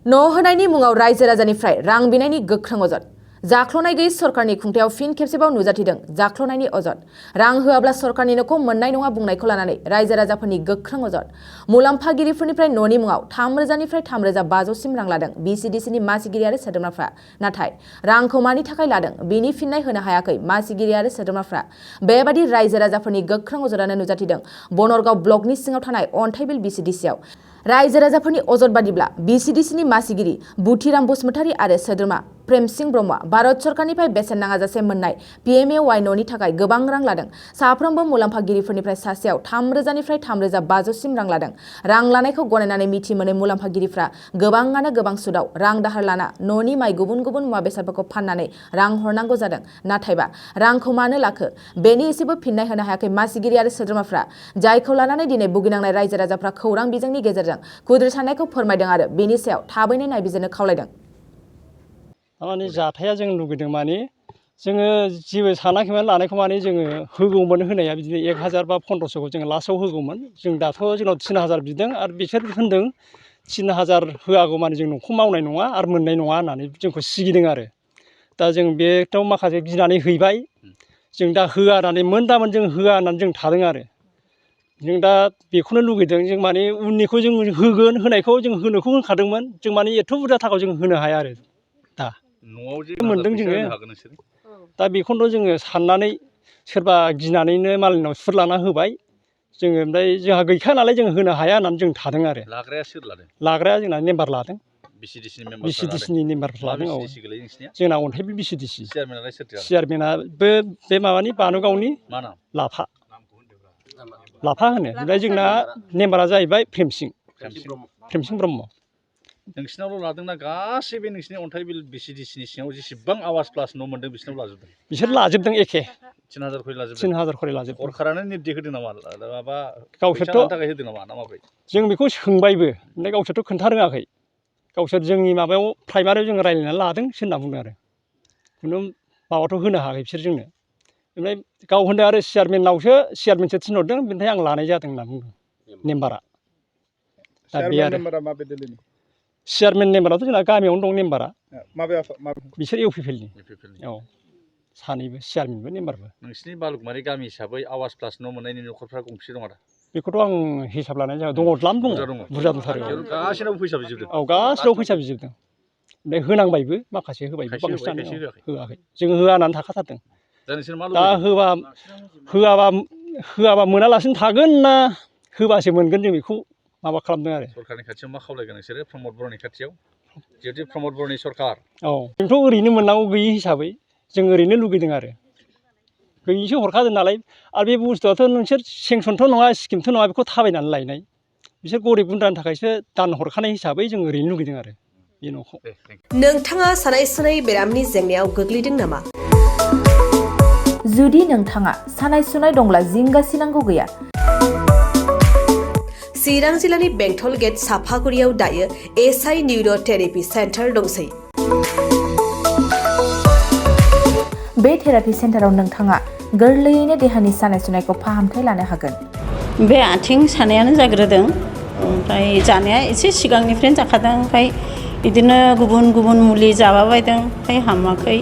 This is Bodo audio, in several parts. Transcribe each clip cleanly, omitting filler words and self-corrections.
न' होनायनि मुङाव रायजो राजानिफ्राय रां बिनायनि गोख्रों अजद जाख्ल'नाय गैयै सरकारनि खुंथायाव फिन खेबसेबाव नुजाथिदों जाख्ल'नायनि अजद रां होआब्ला सरकारनि न'खौ मोननाय नङा बुंनायखौ लानानै रायजो राजाफोरनि गोख्रों अजद मुलाम्फागिरिफोरनिफ्राय न'नि मुङाव 3,000निफ्राय 3,500सिम रां लादों BCDCनि मासिगिरि आरो सोद्रोमाफ्रा नाथाय रांखौ मानि थाखाय लादों बेनि फिननाय होनो हायाखै मासिगिरि आरो सोद्रोमाफ्रा बेबादि रायजो राजाफोरनि गोख्रों अजदानो नुजाथिदों बनरगाव ब्लकनि सिङाव थानाय अन्थाइबिल BCDCआव रायजो राजाफोरनि अजद बादिब्ला BCDCनि मासिगिरि बुथिराम बसुमतारी आरो सोद्रोमा प्रेमसिं ब्रह्मआ भारत सरकारनिफ्राय बेसेन नाङाजासे मोननाय PMAY न'नि थाखाय गोबां रां लादों साफ्रोमबो मुलाम्फागिरिफोरनिफ्राय सासेयाव 3,000निफ्राय 3,500सिम रां लादों रां लानायखौ गनायनानै मिथि मोनै मुलाम्फागिरिफ्रा गोबाङानो गोबां सुदाव रां दाहार लाना न'नि माइ गुबुन गुबुन मुवा बेसादफोरखौ फाननानै रां हरनांगौ जादों नाथायबा रांखौ मानो लाखो बेनि एसेबो फिननाय होनो हायाखै मासिगिरि आरो सोद्रोमाफ्रा जायखौ लानानै दिनै भुगिनांनाय रायजो राजाफ्रा खौरां बिजोंनि गेजेरजों खुद्रि साननायखौ फोरमायदों आरो बेनि सायाव थाबैनो नायबिजिरनो खावलायदों माने जाथाया जों लुगैदों माने जोङो जेबो सानाखैमोन लानायखौ माने जोङो होगौमोन होनाया बिदिनो 1,000 बा 1,500खौ जोङो लास्टआव होगौमोन जों दाथ' जोंनाव 3,000 बिदों आरो बिसोर होनदों 3,000 होआगौ माने जों न'खौ मावनाय नङा आरो मोननाय नङा होननानै जोंखौ सिगिदों आरो दा जों बेथ' माखासे गिनानै हैबाय जों दा होआ होननानै मोनदामोन जों होआ होननानै जों थादों आरो जों दा बेखौनो लुगैदों जों माने उननिखौ जों होगोन होनायखौ जों होनोखौ होनखादोंमोन जों माने एथ' बुरजा थाखाखौ जों होनो हाया आरो दा न'आव जे मोनदों जोङो दा बेखौनोथ' जोङो साननानै सोरबा गिनानैनो मालायनाव सुर लाना होबाय जोङो ओमफ्राय जोंहा गैखाया नालाय जों होनो हाया होननानै जों थादों आरो लाग्राया सोर लादों लाग्राया जोंना मेम्बार लादों BCDCनि मेम्बारफोर लादों औ जोंना अन्थाइबिल BCDC चेयारमेनाबो बे माबानि बानुगावनि लाफा होनो ओमफ्राय जोंना मेम्बारा जाहैबाय प्रेमसिं ब्रह्म नोंसिनावल' लादोंना गासैबो नोंसिनि अन्थाइबिल BCDCनि सिङाव जेसेबां आवास प्लास न' मोनदों बिसिनाव लाजोबदों बिसोर लाजोबदों एखे 3,000 खरि लाजोबदों 3,000 खरि लाजोबदों सरकारानो निर्देश होदों नामा माबा गावसोरथ' थाखाय होदों नामा ना माब्रै जों बेखौ सोंबायबो ओमफ्राय गावसोरथ' खोन्था रोङाखै गावसोर जोंनि माबायाव प्राइमारियाव जों रायज्लायनानै लादोंसो होनना बुंदों आरो खुनु माबाथ' होनो हायाखै बिसोर जोंनो ओमफ्राय गाव होनदों आरो चेयारमेनसो थिनहरदों बेनिफ्राय आं लानाय जादों होनना बुंदों मेम्बारा दा बे आरो चेयारमेन मेम्बाराथ' जोंना गामियावनो दं मेम्बारा बिसोर इउपिपिएलनि औ सानैबो चेयारमेनबो मेम्बारबो नोंसिनि बालुकमारि गामि हिसाबै आवास प्लास न' मोननायनि न'खरफ्रा गंबेसे दं आरो बेखौथ' आं हिसाब लानाय जाया दङ द्लाम दङ बुरजा दंथारो गासिनावबो फैसा बिजोबदों औ गासिनावबो फैसा बिजोबदों ओमफ्राय होनांबायबो माखासे होबायबो बांसिनानो होआखै जों होआ होननानै थाखाथारदों दा होआबा मोनालासिनो थागोन ना होबासो मोनगोन जों बेखौ माबा खालामदों आरो सरकारनि खाथियाव मा खावलायगोन नोंसोरो प्रमद बर'नि खाथियाव जिहेतु प्रमद बर'नि सरकार औ जोंथ' ओरैनो मोननांगौ गैयि हिसाबै जों ओरैनो लुगैदों आरो गैयिसो हरखादों नालाय आरो बे बुस्थुआथ' नोंसोर सेंसनथ' नङा स्किमथ' नङा बेखौ थाबायनानै लायनाय बिसोर गरिब गुन्द्रानि थाखायसो दान हरखानाय हिसाबै जों ओरैनो लुगैदों आरो बे न'खौ नोंथाङा सानाय सुनाय बेरामनि जेंनायाव गोग्लैदों नामा जुदि नोंथाङा सानाय सुनाय दंब्ला जिंगासिनांगौ गैया चिरां जिल्लानि बेंटल गेट साफागुरियाव दायो SI निउर'थेरापि सेन्टार दंसै बे थेरापि सेन्टाराव नोंथाङा गोरलैयैनो देहानि सानाय सुनायखौ फाहामथाय लानो हागोन बे आथिं सानायानो जाग्रोदों ओमफ्राय जानाया एसे सिगांनिफ्रायनो जाखादों ओमफ्राय बिदिनो गुबुन गुबुन मुलि जाबाबायदों ओमफ्राय हामाखै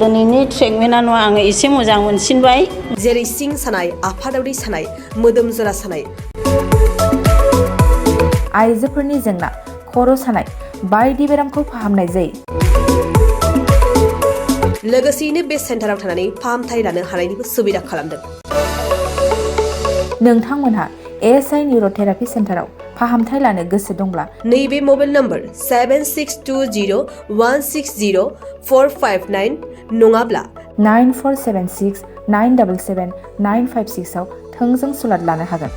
दिनैनि ट्रिटमेन्टआ नङा आङो एसे मोजां मोनसिनबाय जेरै सिं सानाय आफादावरि सानाय मोदोम जरा सानाय आइजोफोरनि जेंना खर' सानाय बायदि बेरामखौ फाहामनाय जायो लोगोसेयैनो बे सेन्टाराव थानानै फाहामथाय लानो हानायनिबो सुबिदा खालामदों नोंथांमोनहा SI निउर'थेरापि सेन्टाराव फाहामथाय लानो गोसो दंब्ला नैबे मबाइल नम्बर 7620160459 नङाब्ला 9476977956 आव थोंजों सुलाद लानो हागोन